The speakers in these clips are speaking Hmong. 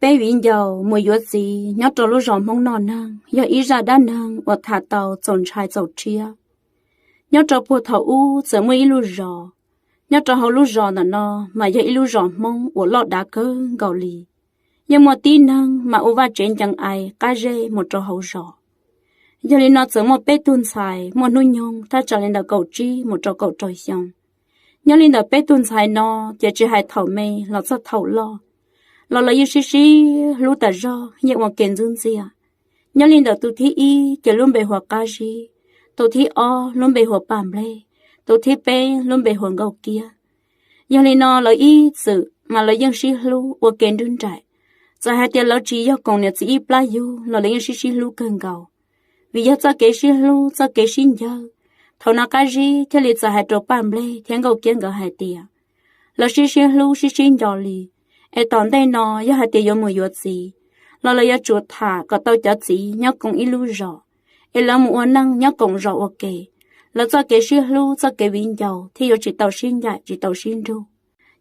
Peb viv ncaus mus yuav txiv nyob rau lub zos Hmoob noj neeg yog ib zaj dab neeg uas tham tau txaus ntshai txaus rhiab. Nyob rau puag thaum ub txawm muaj ib lub zos. Nyob rau hauv lub zos ntawm no mas yog ib lub zos Hmoob uas loj dav kawg nkaus li. Yeej muaj tib neeg mas ua vaj tsev ncees ais qab zej mus rau hauv zos. Yog li no txawm muaj peb tug ntxhais muaj hnub nyoog thaj tsam li ntawm kaum tsib mus rau kaum rau xyoo. Nyob li ntawm peb tug ntxhais no ces tsis hais thaum me los txog thaum loj los lawv yeej sib sib hlub tas zog, yeej ua ke ntxub ntxiag. Nyob li ntawm tus thib ib ces lub npe hu ua Qab Zib, tus thib ob lub npe hu ua Paj Nplej, tus thib peb lub npe hu ua Nkauj Kiab. Yog li no lawv ib txwm mas lawv yeej sib hlub ua ke nrub nraim. Txawm hais tias lawv tsis yog koom niam txiv ib plab yug los lawv yeej sib sib hlub kawg nkaus, vim yog txoj kev sib hlub txoj kev sib ncawg. Thaum no Qab Zib thiaj li txawm hais rau Paj Nplej thiab Nkauj Kiab nkawd hais tias lawv sib sib hlub sib sib nco li, es tom ntej no yog hais tias yuav mus yuav txiv los lawv yuav tsum tham kom tau cov txiv nyob koom ib lub zos, es lawv mus ua neej nyob koom zos ua ke, lawv txoj kev sib hlub txoj kev viv ncaus thiaj yuav tsis tau sib ncaim tsis tau sib nrug.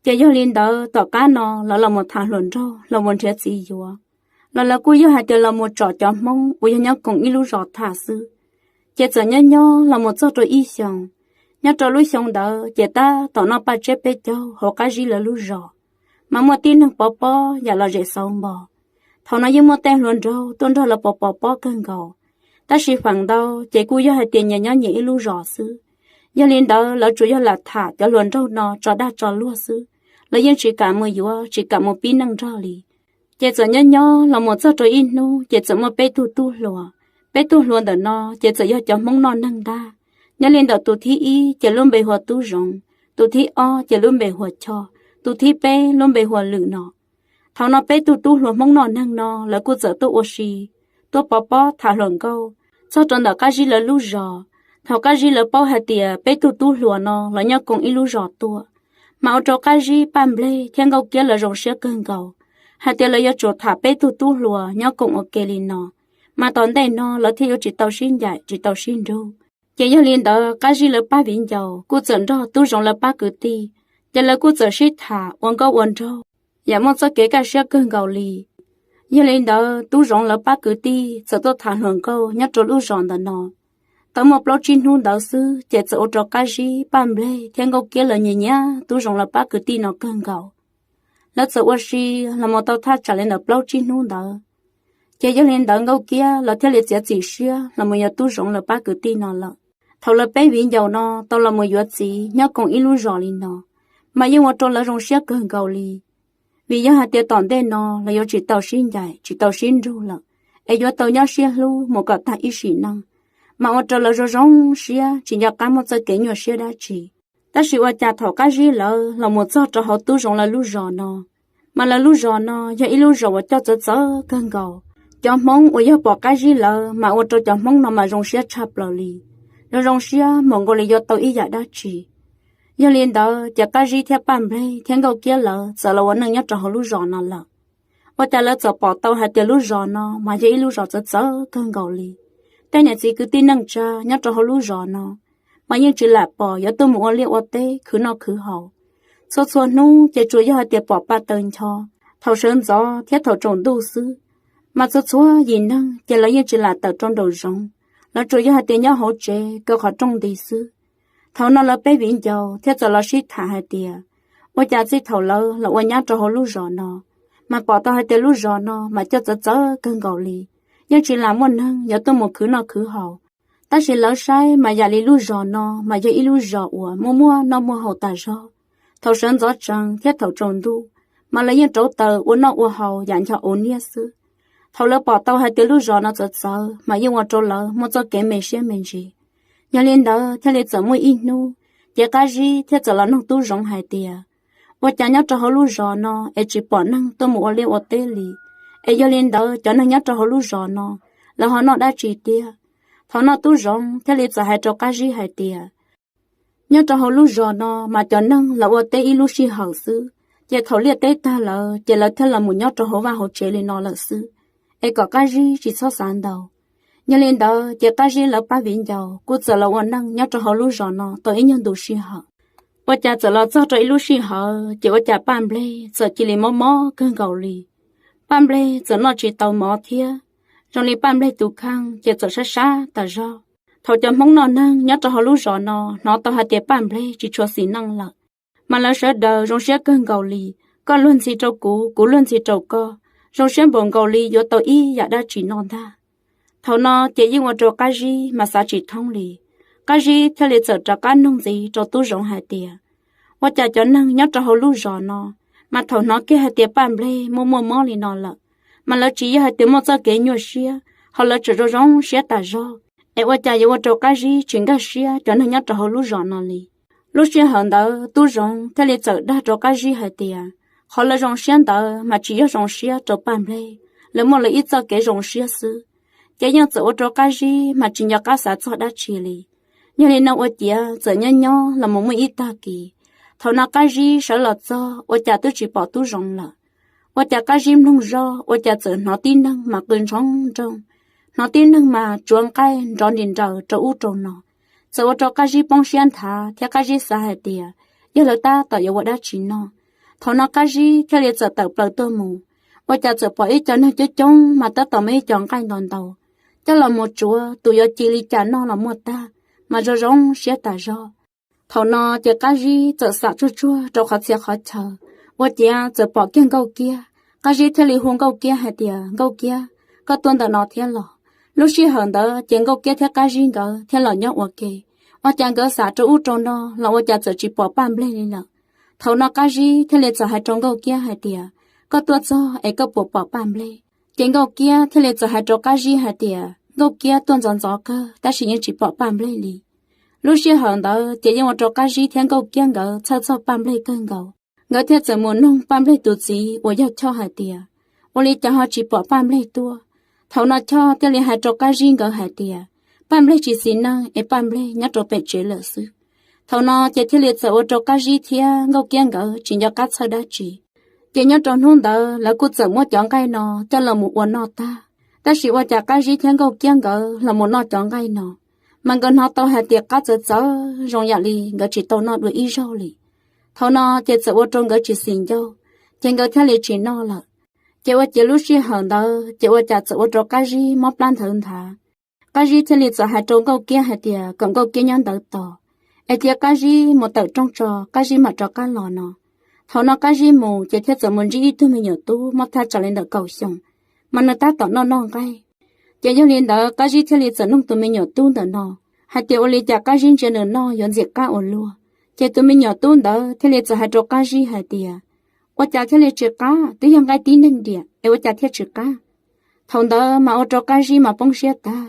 Ces yog li ntawd tom qab no lawv los mus tham hluas nraug los mus nrhiav txiv yuav, los lawv kuj yog hais tias los mus tsom cov Hmoob uas yog nyob koom ib lub zos tham xwb. Ces txawm nyob nyob los mus txog rau ib xyoos. Nyob rau lub xyoo ntawd ces tab tom noj paj tsiab peb caug hauv Qab Zib lawv lub zos, mas muaj tib neeg pov pob yam los zem xauv npo. Thaum no yeej muaj tej hluas nraug tuaj nrog lawv pov pov pob kawg nkaus, tab sis feem ntau ces kuj yog hais tias nyias nyob nyias ib lub zos xwb. Yog li ntawd lawv tsuas yog lam tham cov hluas nraug no tso dag tso luag xwb, lawv yeej tsis kam mus yuav tsis kam mus pib neej nrog li. Ces txawm nyob nyob los mus txog rau ib hnub ces txawm muaj peb tug tub hluas. Peb tug hluas ntawm no ces txawm yog cov Hmoob noj neeg ntag. Nyob li ntawm tus thib ib ces lub npe hu ua Tub Zoov, tus thib ob ces lub npe hu ua Choj, tus thib peb lub npe hu ua Lwm no. Thaum no peb tug tub hluas Hmoob noj neeg no lawv kuj txawm tuaj ua si, tuaj pov pob tham hluas nkauj txog rau ntawm Qab Zib lawv lub zos. Thaum Qab Zib lawv paub hais tias peb tug tub hluas no lawv nyob koom ib lub zos tuaj, mas ua rau Qab Zib, Paj Nplej thiab Nkauj Kiab lawv zoo siab kawg nkaus, hais tias lawv yuav tsum tham peb tug tub hluas nyob koom ua ke li no, mas tom ntej no lawv thiaj yuav tsis tau sib ncaim tsis tau sib nrug. Ces yog li ntawd Qab Zib lawv pab viv ncaus kuj txawm nrog Tub Zoov lawv pab kwv tij, ces lawv kuj txawm sib tham ua nkauj ua nraug yam muaj txoj kev kaj siab kawg nkaus li. Yog li ntawd Tub Zoov lawv pab kwv tij txawm tuaj tham hluas nkauj nyob rau lub zos ntawm no. Tau muaj plaub tsib hnub ntawd xwb ces txawm ua rau Qab Zib, Paj Nplej thiab Nkauj Kiab lawv nyiam nyiam Tub Zoov lawv pab kwv tij no kawg nkaus. Lawv txawm ua si los mus tau thaj tsam li ntawm plaub tsib hnub ntawd, ces yog li ntawd Nkauj Kiab lawv thiaj li txiav txim siab los mus yuav Tub Zoov lawv pab kwv tij no lawm. Thaum lawv peb viv ncaus no tau los mus yuav txiv nyob koom ib lub zos li no, mas yeej ua rau lawv zoo siab kawg nkaus li. Vim yog hais tias tom ntej no lawv yuav tsis tau sib ncaim tsis tau sib nrug lawm, es yuav tau nyob siab hlub mus kom tag ib sim neej, mas ua rau lawv zoo zoo siab tsis nco qab muaj txoj kev nyuaj siab dab tsi. Tab sis ua cas thaum Qab Zib lawv los mus txog rau hauv Tub Zoov lawv lub zos no, mas lawv lub zos no yog ib lub zos uas coj txawv txawv kawg nkaus. Cov Hmoob uas yog pom Qab Zib lawv mas ua rau cov Hmoob no mas zoo siab tshaj plaws li, zoo zoo siab mus nkaus li yuav tau ib yam dab tsi. Yog li ntawd ces Qab Zib thiab Paj Nplej thiab Nkauj Kiab lawv txawm los ua neej nyob rau hauv lub zos no lawm. Ua cas lawv txawm pom tau hais tias lub zos no mas yog ib lub zos txawv txawv kawg nkaus li. Tej niam txiv kwv tij neej tsa nyob rau hauv lub zos no mas yeej tsis lam pom yuav tuaj mus ua liaj ua teb khwv noj khwv haus. Txhua txhua hnub ces tsuas yog hais tias pom pa taws ncho thaum sawv ntxov thiab thaum tsaus ntuj xwb. Mas txhua txhua yim neeg ces lawv yeej tsis lam tawm rau nraum zoov, lawv tsuas yog hais tias nyob hauv tsev kaw qhov rooj nti xwb. Thaum no lawv peb viv ncaus thiaj txawm los sib tham hais tias, ua cas txij thaum lawv los ua nyab rau hauv lub zos no, mas pom tau hais tias lub zos no mas coj txawv txawv kawg nkaus li, yeej tsis lam muaj neeg yuav tuaj mus khwv noj khwv haus. Tab sis lawv saib mas yam li lub zos no mas yog ib lub zos uas muaj muaj noj muaj haus tas zog. Thaum sawv ntxov tsees thiab thaum tsaus ntuj mas lawv yeej rauv taws ua noj ua haus yam ncho auv niab xwb. Thaum lawv pom tau hais tias lub zos no txawv txawv mas yeej ua rau lawv muaj txoj kev me siab me ntsws. Yog li ntawd thiaj li txawm muaj ib hnub, ces Qab Zib thiaj txawm los nug Tub Zoov hais tias, ua cas nyob rau hauv lub zos no es tsis pom neeg tuaj mus ua liaj ua teb li, es yog li ntawd cov neeg nyob rau hauv lub zos no lawv ho noj dab tsi tiag? Thaum no Tub Zoov thiaj li txawm hais rau Qab Zib hais tias, nyob rau hauv lub zos no mas cov neeg lawv ua teb ib lub sij hawm xwb, ces thaum liaj teb tag lawm ces lawv thiaj los mus nyob rau hauv vaj hauv tsev li no lawm xwb, es kom Qab Zib tsis txhob xav ntau. Yog li ntawd ces Qab Zib lawv pab viv ncaus kuj txawm los ua neej nyob rau hauv lub zos no tau ib nyuag ntu sij hawm. Ua cas txawm los txog rau ib lub sij hawm ces ua cas Paj Nplej txawm cia li mob mob kawg nkaus li. Paj Nplej txawm noj tsis tau mov thiab, zoo li Paj Nplej tus kheej ces txawm sab sab tas zog. Thaum cov Hmoob noj neeg nyob rau hauv lub zos no hnov tau hais tias Paj Nplej tsis tshua xis neej lawm, mas lawv sawv daws zoo siab kawg nkaus li, koj luag ntxhi rau kuv, kuv luag ntxhi rau koj, zoo siab npaum nkaus li yuav tau ib yam dab tsi noj ntag. Thaum no ces yeej ua rau Qab Zib mas xav tsis thoob li. Qab Zib thiaj li txawm rov qab noog ntxiv rau Tub Zoov hais tias, ua cas cov neeg nyob rau hauv lub zos no mas thaum hnov kiag hais tias Paj Nplej muaj muaj mob li no lawm, mas lawv tsis yog hais tias muaj txoj kev nyuaj siab, ho lawv tseem zoo zoo siab tas zog, es ua cas yuav ua rau Qab Zib tsis nkag siab cov neeg nyob rau hauv lub zos no li? Lub sij hawm ntawd Tub Zoov thiaj li txawm dag rau Qab Zib hais tias, qhov lawv zoo siab ntawd mas tsis yog zoo siab rau Paj Nplej, lawv muaj lawv ib txoj kev zoo siab xwb. Ces yeej txawm ua rau Qab Zib mas tsis nco qab xav txog dab tsi li. Yog li no ua ciav txawm nyob nyob los mus muaj ib tag kis, thaum no Qab Zib sawv los txog ua cas twb tsis pom Tub Zoov lawm. Ua cas Qab Zib mloog zoj ua cas txawm hnov tib neeg mas qw ntshoo nrooj, hnov tib neeg mas tsuav nqaij nrov nris nraws rau ub rau no. Txawm ua rau Qab Zib poob siab nthav thiab Qab Zib xav hais tias yog lawv tab tom yuav ua dab tsi noj. Thaum no Qab Zib thiaj li txawm tawm plaws tuaj mus, ua cas txawm pom ib co neeg coob coob mas tab tom muab ib co nqaij ntau ntau coj los mus tsuav tus yuav ci li cas noj los muaj tag, mas zoo zoo siab tas zog. Thaum no ces Qab Zib txawm xam tsuag tsuag rau qhov txhia qhov chaw, ua ciav txawm pom kiag Nkauj Kiab. Qab Zib thiaj li hu Nkauj Kiab hais tias, Nkauj Kiab, koj tuaj ntawm no thiab los? Lub sij hawm ntawd ces Nkauj Kiab thiab Qab Zib nkawd thiaj los nyob ua ke. Ua cas nkawd xam rau ub rau no los ua cas txawm tsis pom Paj Nplej li lawm. Thaum no Qab Zib thiaj li txawm hais rau Nkauj Kiab hais tias, koj tuaj txog es koj puas pom Paj Nplej? Ces Nkauj Kiab thiaj li txawm hais rau Qab Zib hais tias, Nkauj Kiab tuaj ntxov ntxov kawg tab sis yeej tsis pom Paj Nplej li. Lub sij hawm ntawd ces yeej ua rau Qab Zib thiab Nkauj Kiab nkawd txhawj txog Paj Nplej kawg nkaus. Nkawd thiaj txawm mus noog Paj Nplej tus txiv uas yog Choj hais tias, ua li cas ho tsis pom Paj Nplej tuaj? Thaum no Choj thiaj li hais rau Qab Zib nkawd hais tias, Paj Nplej tsis xis neej es Paj Nplej nyob rau pem tsev lawm xwb. Thaum no ces thiaj li txawm ua rau Qab Zib thiab Nkauj Kiab nkawd tsis nco qab txhawj dab tsi. Ces nyob rau hnub ntawd lawv kuj txawm muab cov nqaij no coj los mus ua noj tag. Tab sis ua cas Qab Zib thiab Nkauj Kiab nkawd los mus noj cov nqaij no, mas nkawd hnov tau hais tias qab txawv txawv zoo yam li nkawd tsis tau noj dua ib zaug li. Thaum no ces txawm ua rau nkawd tsis xis ncauj, ces nkawd thiaj li tsis noj lawm. Ces ua ciav lub sij hawm ntawd ces ua cas txawm ua rau Qab Zib mob plab nthawv nthav. Qab Zib thiaj li txawm hais rau Nkauj Kiab hais tias kom Nkauj Kiab nyob ntawd tos, es cia Qab Zib mus tawm rooj tso, Qab Zib mam rov qab los no. Thaum no Qab Zib mus ces thiaj txawm mus ntsib ib tug me nyuam tub mob thaj tsam li ntawm kaum xyoo, mas nws tab tom noj noj nqaij. Ces yog li ntawd Qab Zib thiaj li txawm noog tus me nyuam tub ntawm no hais tias ua li cas Qab Zib ntsia nws noj yuav ntxim qab ua luaj. Ces tus me nyuam tub ntawd thiaj li txawm hais rau Qab Zib hais tias, ua cas thiaj li tsis qab, twb yog nqaij tib neeg diam es ua cas thiaj tsis qab? Thaum ntawd mas ua rau Qab Zib mas poob siab tag.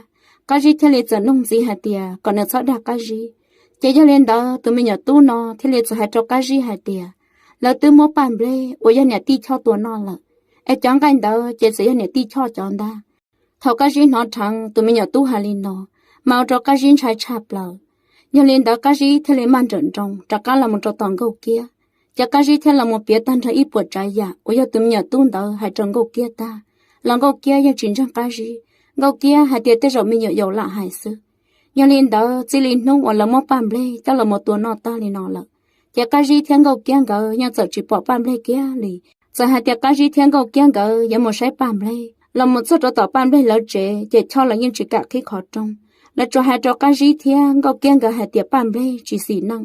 Qab Zib thiaj li txawm noog ntxiv hais tias kom nws txhob dag Qab Zib. Ces yog li ntawd tus me nyuam tub no thiaj li txawm hais rau Qab Zib hais tias, lawv twb muab Paj Nplej uas yog niam tij Choj tua noj lawm, es cov nqaij ntawd ces txawm yog niam tij Choj cov ntag. Thaum Qab Zib hnov dheev tus me nyuam tub hais li no, mas ua rau Qab Zib ntshai tshaj plaws. Yog li ntawd Qab Zib thiaj li maj nrawm nroos rov qab los mus rau tom Nkauj Kiab. Ces Qab Zib thiaj los mus piav tag nrho ib puas tsav yam uas yog tus me nyuam tub ntawd hais rau Nkauj Kiab tag, los Nkauj Kiab yeej tsis ntseeg Qab Zib. Nkauj Kiab hais tias tej zaum me nyuam yaus lam hais xwb. Yog li ntawd txij li hnub uas lawv muab Paj Nplej coj los mus tua noj tag li no lawm, ces Qab Zib thiab Nkauj Kiab nkawd yeej txawm tsis pom Paj Nplej kiag li. Txawm hais tias Qab Zib thiab Nkauj Kiab nkawd yuav mus saib Paj Nplej, los mus txog rau tom Paj Nplej lawv tsev ces Choj lawv yeej tsis kam qhib qhov rooj. Lawv tsuas hais rau Qab Zib thiab Nkauj Kiab nkawd hais tias Paj Nplej tsis xis neej,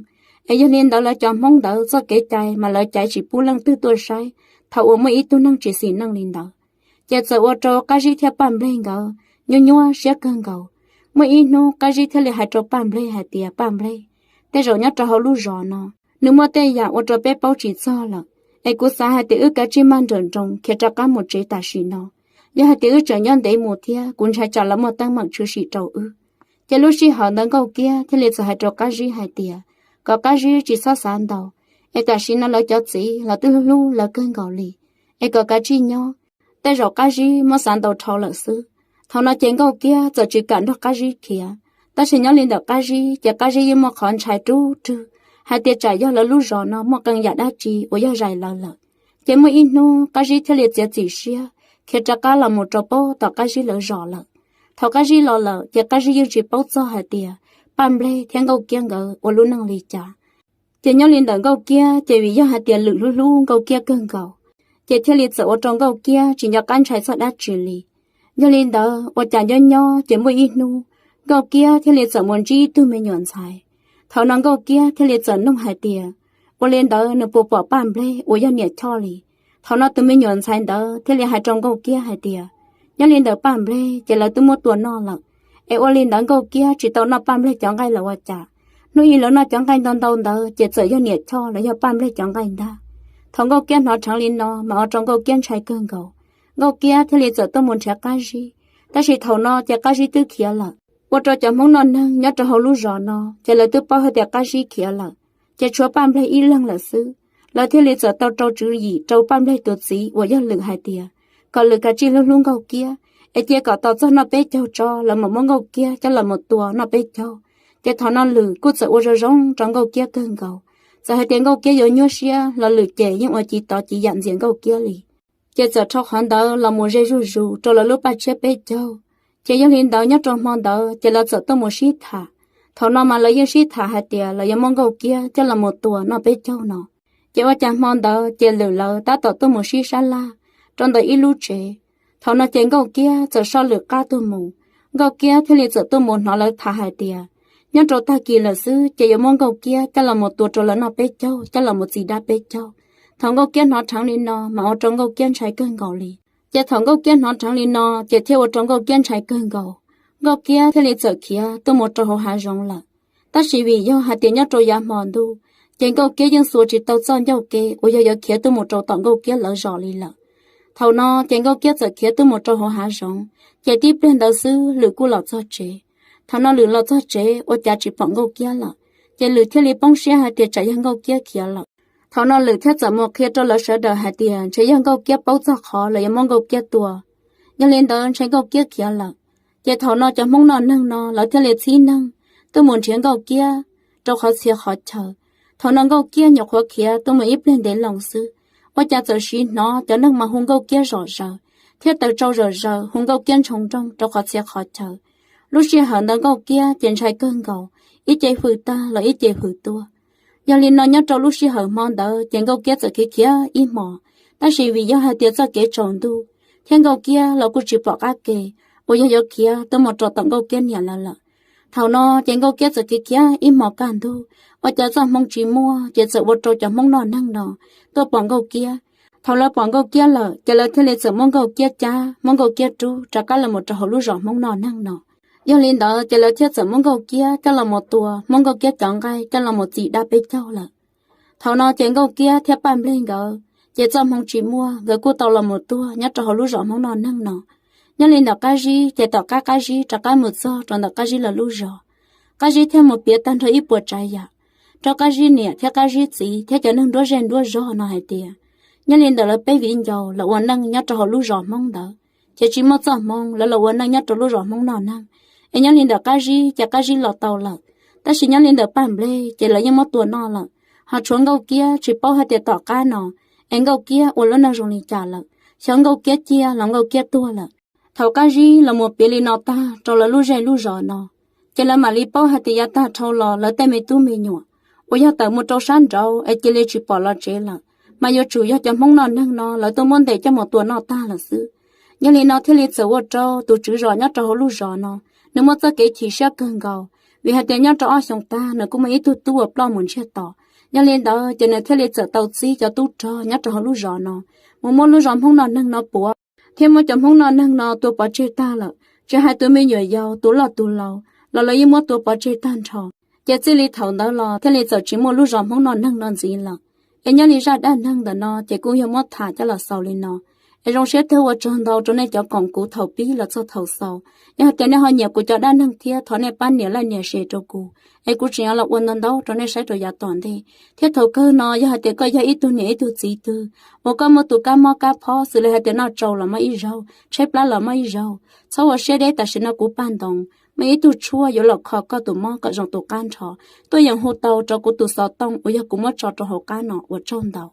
es yog li ntawd lawv cov Hmoob ntawd txoj kev cai mas lawv caiv tsis pub leej twg tuaj saib thaum uas muaj ib tug neeg tsis xis neej li ntawd. Ces txawm ua rau Qab Zib thiab Paj Nplej nkawd nyuaj nyuaj siab kawg nkaus. Muaj ib hnub Qab Zib thiaj li hais rau Paj Nplej hais tias, Paj Nplej, tej zaum nyob rau hauv lub zos no nws muaj tej yam ua rau peb paub tsis txog lawm, es kuv xav hais tias wb kav tsij maj nrawm nroos khiav rov qab mus tsev tam sim no. Yog hais tias wb tseem nyob ntev mus thiab kuv ntshai tsam lawv muaj teeb meem tshwm sim rau wb. Ces lub sij hawm ntawd Nkauj Kiab thiaj li txawm hais rau Qab Zib hais tias, kom Qab Zib tsis txhob xav ntau, es tam sim no lawv cov txiv los twb hlub hlub lawv kawg nkaus li, es kom kav tsij nyob. Tej zaum Qab Zib muab xav ntau dhau lawm xwb. Thaum no ces Nkauj Kiab txawm tsis kam nrog Qab Zib khiav, tab sis nyob li ntawm Qab Zib ces Qab Zib yeej muaj qhov ntshai rub rwg hais tias tsam yog lawv lub zos no muaj qee yam dab tsi uas yog zais lawv lawm. Ces muaj ib hnub Qab Zib thiaj li txiav txim siab khiav rov qab los mus rau pab tom Qab Zib lawv zos lawm. Thaum Qab Zib los lawm ces Qab Zib yeej tsis paub txog hais tias Paj Nplej thiab Nkauj Kiab nkawd ua lub neej li cas. Ces nyob li ntawm Nkauj Kiab ces vim yog hais tias Lwm hlub hlub Nkauj Kiab kawg nkaus, ces thiaj li txawm ua rau Nkauj Kiab tsis nco qab ntshai txog dab tsi li. Yog li ntawd ua cas nyob nyob ces muaj ib hnub Nkauj Kiab thiaj li txawm mus ntsib ib tug me nyuam ntxhais. Thaum no Nkauj Kiab thiaj li txawm nug hais tias, ua li ntawd nws puas pom Paj Nplej uas yog niam Choj li? Thaum no tus me nyuam ntxhais ntawd thiaj li hais rau Nkauj Kiab hais tias, nyob li ntawm Paj Nplej ces lawv twb muab tua noj lawm. Es ua li ntawd Nkauj Kiab tsis tau noj Paj Nplej cov nqaij los ua cas? Hnub ib lawv noj cov nqaij ntau ntau ntawd ces txawm yog niam Choj los yog Paj Nplej cov nqaij ntag. Thaum Nkauj Kiab hnov dheev li no mas ua rau Nkauj Kiab ntshai kawg nkaus. Nkauj Kiab thiaj li txawm tuaj mus nrhiav qab zib, tab sis thaum no ces qab zib twb khiav lawm. Ua rau cov Hmoob noj neeg nyob rau hauv lub zos no ces lawv twb paub hais tias qab zib khiav lawm, ces tshuav Paj Nplej ib leeg lawm xwb. Lawv thiaj li txawm tau rau tswv yim rau Paj Nplej tus txiv uas yog Lwm hais tias, kom Lwm kav tsij hlub hlub Nkauj Kiab, es cia kom tos txog noj peb caug tso lawv mam muab Nkauj Kiab coj los mus tua noj peb caug. Ces thaum no Lwm kuj txawm ua zoo zoo rau Nkauj Kiab kawg nkaus. Txawm hais tias Nkauj Kiab yuav nyuaj siab los Lwm ces yeej ua ci tov ci yam ntxias Nkauj Kiab li. Ces txawm dhau qhov ntawd los mus ze zuj zus rau lawv lub paj tshiab peb caug. Ces yog li ntawd nyob rau hmo ntawd ces lawv txawm tuaj mus sib tham. Thaum no mas lawv yeej sib tham hais tias lawv yuav muab Nkauj Kiab coj los mus tua noj peb caug no. Ces ua cas hmo ntawd ces Lwm lawv tab tom tuaj mus sib sab laj rau ntawm ib lub tsev. Thaum no ces Nkauj Kiab txawm soj Lwm qab tuaj mus. Nkauj Kiab thiaj li txawm tuaj mus hnov lawv tham hais tias nyob rau tag kis lawm xwb ces yuav muab Nkauj Kiab coj los mus tua rau lawv noj peb caug, coj los mus txi dab peb caug. Thaum Nkauj Kiab hnov dheev li no mas ua rau Nkauj Kiab ntshai kawg nkaus li. Ces thaum Nkauj Kiab hnov dheev li no ces thiaj ua rau Nkauj Kiab ntshai kawg nkaus. Nkauj Kiab thiaj li txawm khiav tuaj mus rau hauv hav zoov lawm. Tab sis vim yog hais tias nyob rau yav hmo ntuj, ces Nkauj Kiab yeej xuas tsis tau txoj ncauj ke uas yog yuav khiav tuaj mus rau tom Nkauj Kiab lawv zos li lawm. Thaum no ces Nkauj Kiab txawm khiav tuaj mus rau hauv hav zoov, ces tib pliag ntawd xwb Lwm kuj los txog tsev. Thaum no Lwm los txog tsev ua cas tsis pom Nkauj Kiab lawm, ces Lwm thiaj li poob siab hais tias tsam yog Nkauj Kiab khiav lawm. Thaum no Lwm thiaj txawm mus qhia rau lawv sawv daws hais tias ntshe yog Nkauj Kiab paub txog qhov lawv yuav muab Nkauj Kiab tua. Yog li ntawd ntshe Nkauj Kiab khiav lawm. Ces thaum no cov Hmoob noj neeg no lawv thiaj li txhib neeg tuaj mus nrhiav Nkauj Kiab rau qhov txhia qhov chaw. Thaum no Nkauj Kiab nyuam qhuav khiav tuaj mus ib pliag ntev loo xwb, ua cas txawm siv hnov cov neeg mas hu Nkauj Kiab zom zaws thiab taws tsau zom zaws hu Nkauj Kiab ntshoo nrooj rau qhov txhia qhov chaw. Lub sij hawm ntawd Nkauj Kiab ces ntshai kawg nkaus, ib ce hws tag los ib ce hws tuaj. Yog li no nyob rau lub sij hawm hmo ntawd ces Nkauj Kiab txawm khiav khiav ib hmos, tab sis vim yog hais tias txoj kev tsaus ntuj thiab Nkauj Kiab los kuj tsis pom qab ke uas yog yuav khiav tuaj mus rau tom Nkauj Kiab niam lawv lawm. Thaum no ces Nkauj Kiab txawm khiav khiav ib hmos kaj ntug, ua cas txoj hmoo tsis muaj ces txawm ua rau cov Hmoob noj neeg no tuaj pom Nkauj Kiab. Thaum lawv pom Nkauj Kiab lawm ces lawv thiaj li txawm muab Nkauj Kiab cab, muab Nkauj Kiab rub rov qab los mus rau hauv lub zos Hmoob noj neeg no. Yog li ntawd ces lawv thiaj txawm muab Nkauj Kiab coj los mus tua, muab Nkauj Kiab cov nqaij coj los mus txi dab peb caug lawm. Thaum no ces Nkauj Kiab thiab Paj Nplej nkawd ces txoj hmoo tsis muaj, nkawd kuj tau los mus tuag nyob rau hauv lub zos Hmoob noj neeg no. Nyob li ntawm Qab Zib ces tom qab Qab Zib rov qab mus txog rau ntawm Qab Zib lawv lub zos, Qab Zib thiaj mus piav tag nrho ib puas tsav yam rau Qab Zib niam thiab Qab Zib txiv thiab cov neeg nruab zej nruab zog no hais tias, nyob li ntawm lawv peb viv ncaus los ua neej nyob rau hauv lub zos Hmoob ntawd ces tsis muaj txoj hmoo lawv los ua neej nyob rau lub zos Hmoob noj neeg. Es nyob li ntawm Qab Zib ces Qab Zib los tau lawm, tab sis nyob li ntawm Paj Nplej ces lawv yeej muab tua noj lawm. Ho tshuav Nkauj Kiab tsis paub hais tias tom qab no es Nkauj Kiab ua lub neej zoo li cas lawm, xyov Nkauj Kiab ciaj los Nkauj Kiab tuag lawm. Thaum Qab Zib los mus piav li no tag rau lawv lub zej lub zos no, ces lawv mam li paub hais tias yav tag dhau los lawv tej me tub me nyuam uas yog tawm mus rau sab nraud es cia li tsis pom los tsev lawm, mas yuav tsum yog cov Hmoob noj neeg no lawv tuaj muab ntes coj mus tua noj tag lawm xwb. Yog li no thiaj li txawm ua rau tus tswv zos nyob rau hauv lub zos no, nws muaj txoj kev chim siab kawg nkaus, vim hais tias nyob rau ob xyoos tag nws kuj muaj ib tug tub uas ploj mus ntsiag to. Yog li ntawd ces nws thiaj li txawm tau txib cov tub rog nyob rau hauv lub zos no mus muab lub zos Hmoob noj neeg no puav thiab muab cov Hmoob noj neeg no tua pov tseg tag lawm. Tsis hais tus me nyuam yaus, tus loj tus laus los lawv yeej muab tua pov tseg tag nrho. Ces txij li thaum ntawd los thiaj li txawm tsis muaj lub zos Hmoob noj neeg no ntxiv lawm. Es nyob li zaj dab neeg ntawm no ces kuj yog muab tham coj los xaus li no. Es zoo siab thiab ua tsaug ntau rau nej cov koom kuv thaum pib los txog thaum xaus. Yog hais tias nej ho nyiam kuv cov dab neeg thiab thov nej pab nias like nias share rau kuv, es kuv tseem yuav los ua ntau ntau rau nej saib rau yav tom ntej. Thiab thaum kawg no yog hais tias koj yog ib tug niam ib tug txiv twg uas koj muaj tus kab mob kab phob xws li hais tias noj tsau los mob ib zaug, tshaib plab los mob ib zaug, txhob ua siab deb, tam sim no kuv Paj Ntoo muaj ib tug tshuaj yuav los kho koj tus mob kom zoo tus qab nrho. Tuaj yeem hu tau rau kuv tus xov tooj uas yog kuv muab tso rau hauv qab no. Ua tsaug ntau.